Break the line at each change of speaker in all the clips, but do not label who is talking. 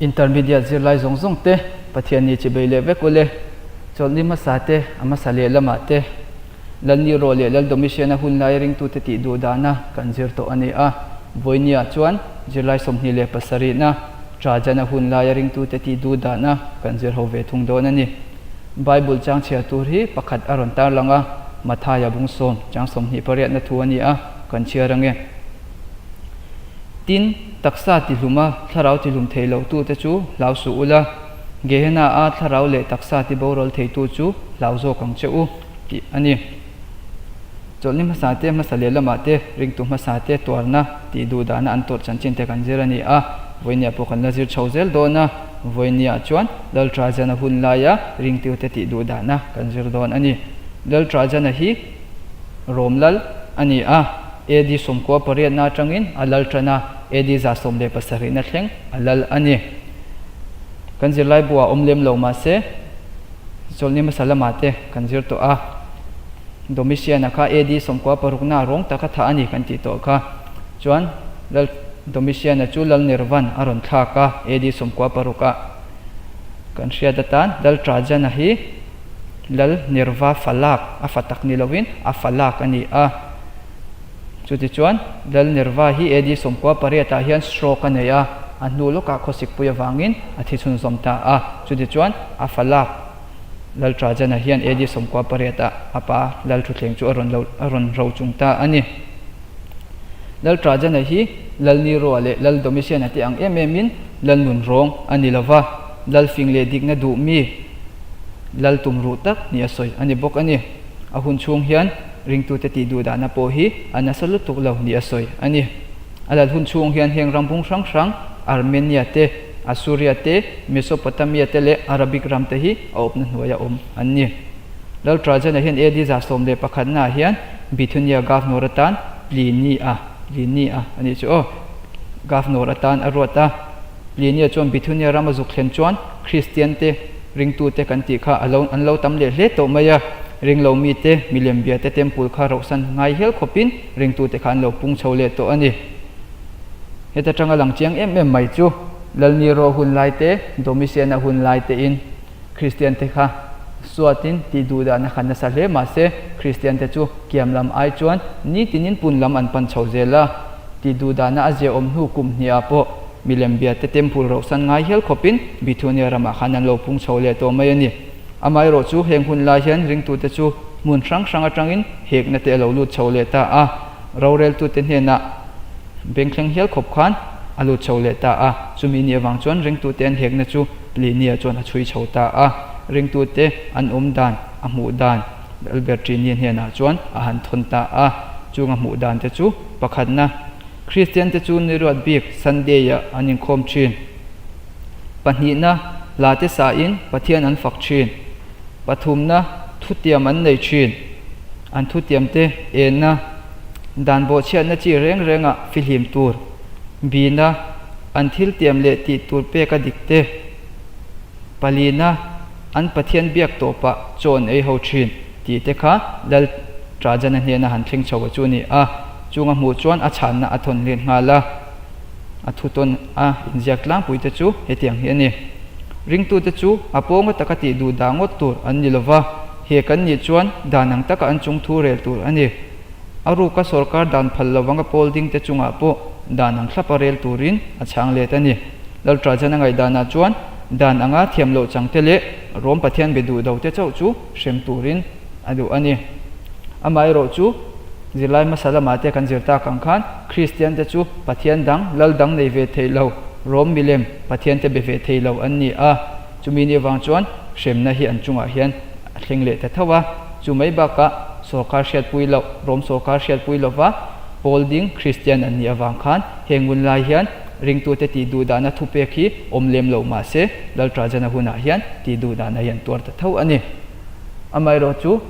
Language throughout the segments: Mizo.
Intermediate zirlai zawng zawng te Pathian ni chibei leh vek ule, chawlhni hmasa te, a hmasa leh lamah te, Lalni rawh leh Lal Domitian-a hun lai ringtute tih duh dana kan zir tawh a ni a. Vawinia chuan zirlai 27na Trajan-a hun laia ringtute tih duh dana kan zir ho ve thung dawn a ni. Bible chang chhiar tur hi pakhat a rawn tarlang a, Mathaia bung sawm chang 28na thu a ni a, kan chhiar ange. Tin, taksa tihluma thlarau tihlum thei lohtute chu hlau suh ula, Gehenna-a thlarau leh taksa tiboral theitu chu hlau zawk ang che u, tih a ni. Chawlhni hmasa te, hmasa leh lamah te, ringtu hmasa te tuarna tih duh dahna an tawrh chanchin te kan zir a ni a, vawinia pawh kan la zir chho zel dawn a, vawinia chuan Lal Trajana hun laia ringtute tih duh dahna kan zir dawn a ni. Lal Trajana hi Rom lal a ni a. AD 98na atangin a lal tan a, AD 117na thleng a lal a ni. Kan zirlai buah awm lem lo mahse, chawlhni hmasa lamah te kan zir tawh a. Domitian-a kha AD 96na rawng taka thah a ni kan tih tawh kha. Chuan Lal Domitian-a chu Lal Nervan a rawn thlak a, AD 96ah. Kan hriat atan Lal Trajan-a hi Lal Nerva fa lak, a fa tak ni lovin a fa lak a ni a. Chutichuan, Lal Nerva hi AD 98 ah hian stroke a nei a, a hnu lawkah khawsikpui avangin a thi chhunzawm ta a. Chutichuan, a fa lak Lal Trajana hian AD 98 ah a pa Lal Thuthleng chu a rawn lo a rawn ro chung ta a ni. Lal Trajana hi Lal Nero-a leh Lal Domitian-a te ang em emin Lal nunrawng a ni lova, Lal fing leh dikna duh mi Lal tum ruh tak ni a sawi a ni bawk a ni. A hun chhung hian ringtute tih duh dahna pawh hi a nasa lutuk lo ni a sawi a ni. A lal hun chhung hian heng ram bung hrang hrang Armenia te, Assuria te, Mesopotamia te leh Arabic ram te hi a awpna hnuaia awm an ni. Lal Trajana hian AD 111 naah hian Bithynia Governor atan Pliny-a, Pliny-a a nih chu aw, Governor atan a ruat a. Pliny-a chuan Bithynia rama zuk thlen chuan Kristian te, ringtute kan tih kha a lo an lo tam leh hle tawh mai a, ringlo mite, milem biate temple kha rohsan ngai hial khawpin ringtute kha an lo pung chho leh tawh a ni. Heta tanga lang chiang em em mai chu Lalniro hun lai te, Domitian-a hun lai tein Kristian te kha suatin tih duh dahna kha nasa hle mahse Kristian te chu kiam lam ai chuan nitinin pun lam an pan chho zel a, tih duh dahna a ziaawm hnu kum hniah pawh Milem biate temple rohsan ngai hial khawpin Bithunia ramah khan an lo pung chho leh tawh mai a ni. Amaherawh chu heng hun lai hian ringtute chu hmun hrang hrang atangin hekna te a lo lut chho leh ta a, roreltute hnenah bengthleng hial khawp khan a lut chho leh ta a. Chumi ni avang chuan ringtute an hekna chu Plinia chuan a chhui chho ta a, ringtute an awm dan, a hmuh dan Albertini hnenah chuan a han thawn ta a. Chung a hmuh dan te chu pakhatna. Kristian te chu niruat bik Sunday ah an inkhawm thin. Pahnihna, hla te sa in Pathian an fak thin. Pathumna, thutiam an nei thin. An thutiam te enna, dan bawhchhiatna chi reng reng ah fihlim tur, bina, an thil tiam leh tih tur pek a dik te. Palina, an Pathian biak tawpah chaw an ei ho thin tih te kha Lal Trajana hnena han thleng chho a chu a ni a. Chung a hmuh chuan a chhanna a thawn let nghal a, a thutawn a inziak tlangpui te chu hetiang hi a ni. Ringtute chu a pawnga taka tih duh dah ngawt tur an ni lova, he kan nih chuan dan ang taka an chung thu rel tur a ni. A ruka sorkar dan phal lovanga pawl ding te chungah pawh dan ang thlapa rel turin a chhang let a ni. Laltrajan a ngaihdanah chuan dan anga thiam loh chang te leh Rom Pathian be duh do te chauh chu hrem turin a duh a ni. Amaherawh chu zirlai hmasa lamah te kan zir tak ang khan Kristian te chu Pathian dang, lal dang nei ve thei lo, Rom milem Pathian te be ve thei lo an ni a. Chumi ni avang chuan hremna hi an chungah hian a thleng leh ta tho a. Chu mai bakah sorkar hriatpui loh, Rom sorkar hriatpui lova pawl ding Kristian an nih avang khan heng hun lai hian ringtute tih duh dahna thupek hi awm lem lo mahse Laltrajana hunah hian tih duh dahna hi an tuar ta tho a ni. Amaherawh chu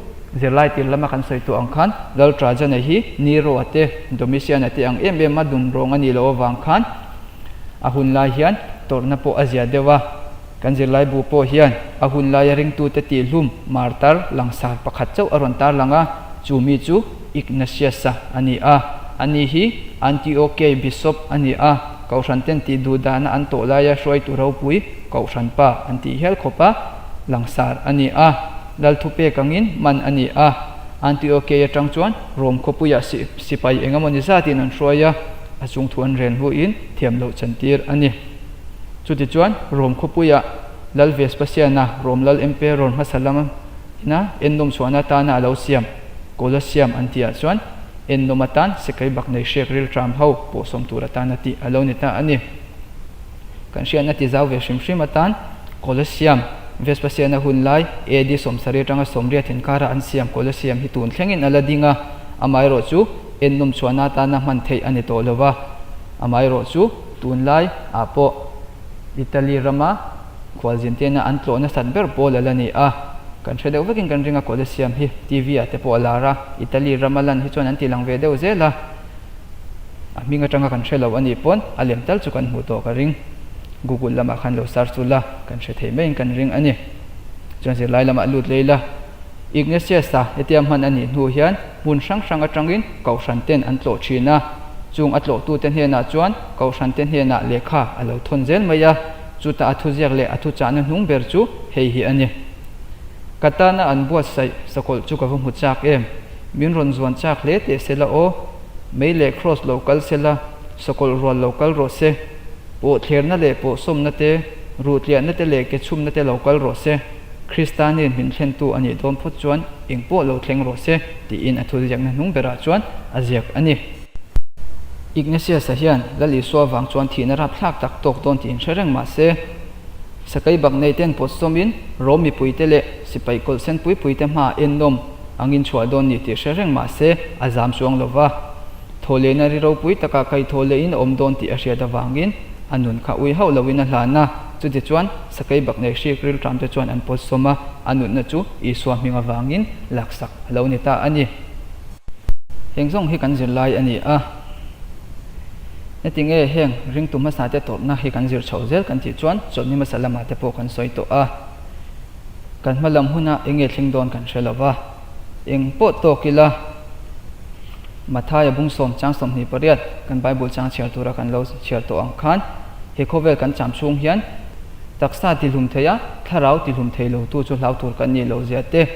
zirlai tir lama kan sawi tawh ang khan Lal Trajana hi Nero-a te, Domitian-a te ang em em a dun rawng a nih loh avang khan a hun lai hian tawrhna pawh a zia deuh a. Kan zirlai bu pawh hian a hun laia ringtute tihhlum martar langsar pakhat chauh a rawn tarlang a, chu mi chu Ignatius-a a ni a. Ani hi Antiochei Bishop a ni a. Kohhran ten tih duh dahna an tawh laia hruaitu ropui Kohhran pa an tih hial khawp a, langsar a ni a. Lal thupek angin man a ni a. Antiokei atang chuan Rom khawpuiah sipai engemawni zatin an hruai a, a chung thu an rel hnuin thiam loh chantir a ni. Chutichuan Rom khawpuiah Lal Vespasian-a Rom Lal Emperor hmasa lam ina ennawm chhuahna atana a lo siam Colosseum an tihah chuan ennawm atan sikai bak nei hriak rilṭam ho pawhsawm tur atana tih a lo ni ta a ni. Kan hriatna ti zau ve hrim hrim atan Colosseum, Vespasian-a hun lai AD 70 atanga 80 inkara an siam Colosseum hi tun thlengin a la ding a, amaherawh chu ennawm chhuahna atana hman theih a ni tawh lo va, amaherawh chu tunlai ah pawh Italy rama khualzin tena an tlawh nasat ber pawl a la ni a, kan hre deuh vekin kan ring a Colosseum hi TV ah te pawh a lar a, Italy rama lan hi chuan an ti lang ve deuh zel a, a hming atanga kan hre lo a nih pawn a lem tal chu kan hmuh tawh ka ring. Google lamah khan lo search ula kan hre thei maiin kan ring a ni. Chuan zirlai lamah lut lei la, Ignatius-a hetia hman a nih hnu hian hmun hrang hrang atangin Kohhran ten an tlawh thin a, chung a tlawhtute hnenah chuan Kohhran te hnenah lehkha a lo thawn zel mai a, chuta a thuziak leh a thuchahna hnung ber chu hei hi a ni. Ka tana an buatsaih sakawlh chu ka va hmu chak em? Min rawn zuan chak hle teh se la aw. Mei leh Kraws lo kal se la, sakawlh rual lo kal rawh se. Pawhthlerna leh pawhsawmna te, ruhtliahna te leh ke chhumna te lo kal rawh se. Kristanin min thlentu a nih dawn phawt chuan eng pawh lo thleng rawh se, tiin a thuziakna hnung berah chuan a ziak a ni. Ignatius-a hian Lal Isua vang chuan thihna rapthlak tak tawk dawn tih inhre reng mah se, sakei bak nei ten pawt sawmin Rom mipuite leh sipai kawlhsen puipuite hmaah ennawm angin chhuah dawn ni tih hre reng mah se a zam chuang lo va. Thawhlehna ri ropui takah kaihthawh lehin a awm dawn tih a hriat avangin a nun kha ui hauh loin a hlan a. Chutichuan, sakei bak nei hrik rilṭam te chuan an pawt sawm a, a nunna chu Isua hming avangin laksak a lo ni ta a ni. Heng zawng hi kan zirlai a ni a. Heti nge heng ringtu hmasa te tawrhna hi kan zir chhoh zel kan tih chuan chawlhni hmasa lamah te pawh kan sawi tawh a. Kan hma lam huna eng nge thleng dawn kan hre lo va. Eng pawh tawk ila Mathaia bung sawm chang 28 kan Bible chang chhiar tura kan lo chhiar tawh ang khan he khawvel kan cham chhung hian taksa tihlum thei a, thlarau tihlum thei lo tu chu hlau tur kan nih loh zia te,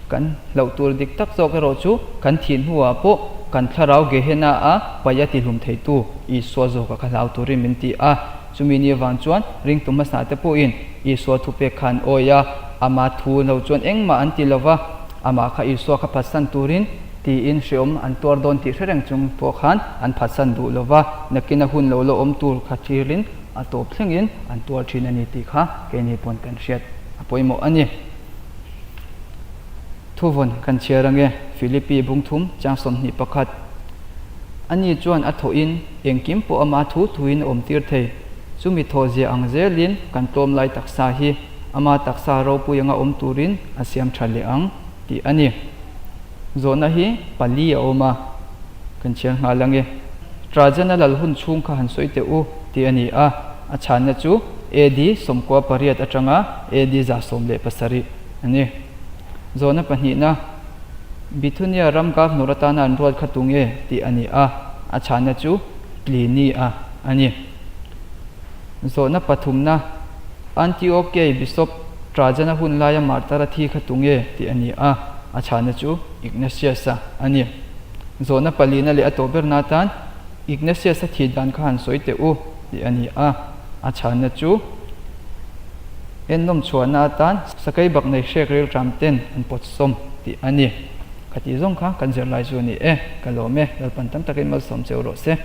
kan hlauh tur dik tak zawk erawh chu kan thih hnuah pawh kan thlarau Gehenna a paih a tihlum thei tu Isua zawka kha hlau turin min ti a. Chumi ni avang chuan ringtu hmasa te pawhin Isua thupek kha an awi a, ama thu lo chuan engmah an ti lo va, amah kha Isua kha phatsan turin tiin hreawm an tuar dawn tih hre reng chung pawh khan an phatsan duh lo va, nakin a hun lo la awm tur kha thirin a tawp thlengin an tuar thin a ni tih kha keini pawn kan hriat a pawimawh a ni. Thuvawn kan chhiar ange, Philippi bungthum chang 21. Ani chuan a thawhin engkim pawh ama thu thuin a awmtir thei. Chumi thawhzia ang zelin kan tlawm lai taksa hi ama taksa ropui anga awm turin a siam tha leh ang tih a ni. Zawhna hi pali a awm a, kan chhiar nghal ange. Trajan-a lal hun chhung kha han sawi teh u tih a ni a, a chhanna chu AD 98 atanga AD 117 a ni. Zawhna pahnihna, Bithunia ram governor atana an ruat kha tunge tih a ni a, a chhanna chu Pliny-a a ni. Zawhna pathumna, Antiochei Bishop Trajan-a hun laia martar a thi kha tunge tih a ni a, a chhanna chu Ignatius-a a ni. Zawhna palina leh a tawh berna atan Ignatius-a thih dan kha han sawi teh u tih a ni a, a chhanna chu Ennawm chhuahna atan sakei bak nei hrek rilṭam ten an pawt sawm tih a ni. Kha tih zawng kha kan zirlai chu a ni e. Ka lawm e, Lalpan tam takin malsawm cheu rawh se.